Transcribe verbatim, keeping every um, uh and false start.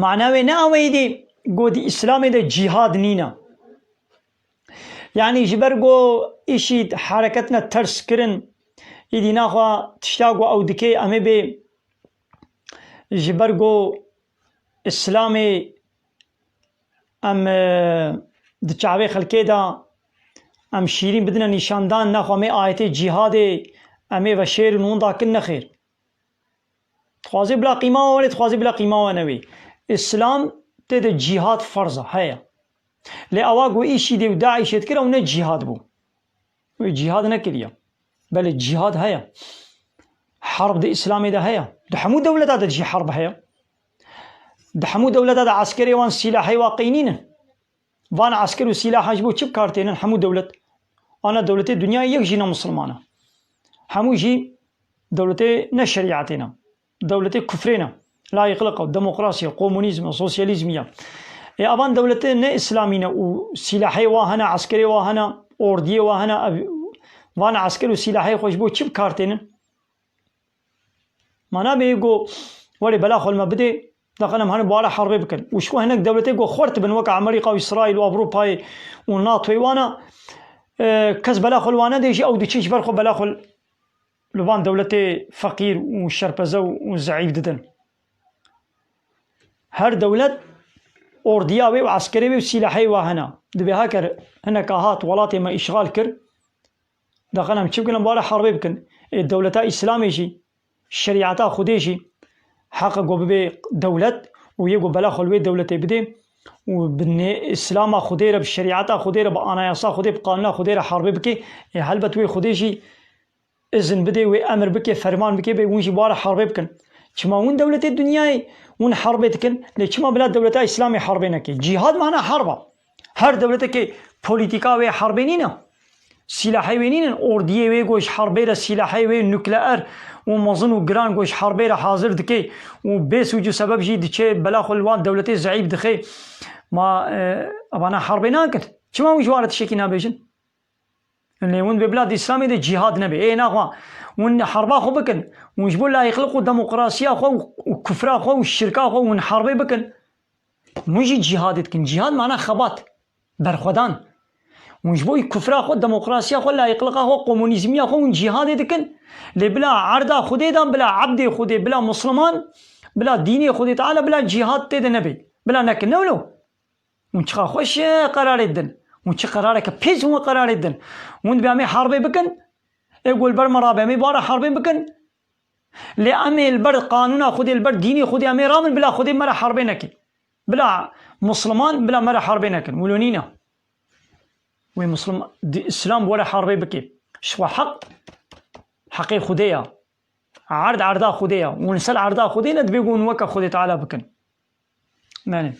Mana wê ne aweyî dî go di Îslamê de cîhad nîne. Yanî ji ber go îşî hereketine ters kirin, îdî naxwe tişta go ew dikê em ê bê ji ber go Îslamê em, e, di çavê xelkê de em şîrîn bidine nîşandan, naxwe em ê ayetê cîhadê em ê ve şêr û nûnda kin nexêr. Dixwazî bila qîma we were, dixwazî bila qîma we newê. Îslam tê de cîhad ferz e, heye. Lê ewa ku îşîdê û DAIŞê dikir, ew ne cîhad bû. Wê cîhad nekiriye. Belê cîhad heye. Herb di Îslamê de heye. Di hemû dewleta de jî herb heye. Di hemû dewleta de eskerê wan, sîlahê wa qeynîn in. Van esker û sîlahan ji bo çi bi kar tênin? Hemû dewlet. Ana dewletê dinyayê yek jî ne misilman e. Hemû jî dewletê ne şerîetê ne. Dewletê kufrê ne. Layîqliq e, demokrasî, komunîzm e, sosyalîzm e. Ê, evan dewletê ne îslamî ne û sîlahê wa hene, eskerê wa hene, ordiyê wa hene, ev, van esker û sîlahê xwe ji bo çi bi kar tênin? Ma nabê go werê bela xwe li me bidê, daxin em hene bi ware herbê bikin. Û ji xwe hinek dewletê go xwert bin, weke Amerîka û Îsraîl û Ewropayê û NATOyê wana, e, kes bela xwe li wan nedê jî, ew diçin ji ber xwe bela xwe li van dewletê feqîr û şerpeze û, û zeîf didin. Her dewlet ordiya wê û eskerê wê û sîlahê wa hene. Divê heker hineka hat welatê me îşxal kir, daxin em çi bikin, em ware herbê bikin. Ê, dewleta Îslamê jî, şerîeta Xwedê jî heq e ku bibe dewlet û yê ku bela xwe li wê dewletê bidê û bi nê-, Îslama Xwedê re, bi şerîeta Xwedê re, bi anayasa Xwedê, bi qanûna Xwedê re herbê bike. Ê, helbet wê Xwedê jî izin bidê, wê emir bike, ferman bike, bê hûn jî ware herbê bikin. Çima hûn dewletê dinyayê hûn herbê dikin, lê çima bila dewleta Îslamê herbê neke? Cîhad mana herb e. Her dewletekê polîtîka wê herbê nîne. Sîlahê wê nînin, ordiyê wê go ji herbê re, sîlahê wê nukleer û mezin û giran go ji herbê re hazir dike û bê sûc û sebeb jî diçe bela xwe li wan dewletê zeîf dixe. Ma, e, evana herbê nakin. Çima hûn ji wan re tiştekî nabêjin? Lê hûn dibê bila di Îslamê de cîhad nebe. Ê naxwe hûn herba xwe bikin. Hûn ji bo layîqliq û demokrasiya xwe û, û kufra xwe û şirka xwe hûn herbê bikin. Hûn jî cîhadê dikin. Cîhad mana xebat. Berxwedan. Hûn ji bo kufra xwe, demokrasiya xwe, layîqliqa xwe, komunîzmiya xwe hûn cîhadê dikin. Lê bila erda Xwedê de, bila ebdê Xwedê, bila Musliman, bila dînê Xwedê Teala, bila cîhad tê de nebe. Bila nekin. Ne wilo? Hûn çiqa xweş, e, qerarê didin. Hûn çi qerareke pêz hûn qerarê didin. Hûn dibê em ê herbê bikin. Ê ku li ber me rabe, em ê bara herbê bikin. Lê em ê li ber qanûna Xwedê, li ber dînê Xwedê em ê rabin, bila Xwedê me re herbê neke. Bila Musliman, bila me re herbê nekin. Wilo nîne. Wê Muslim-, di-, Îslam were herbê bike. Ji xwe heq, heqê Xwedê ya. Erd erda Xwedê ya. Hûn li ser erda Xwedê ne, dibê ku hûn weke Xwedê Teala bikin. Belê.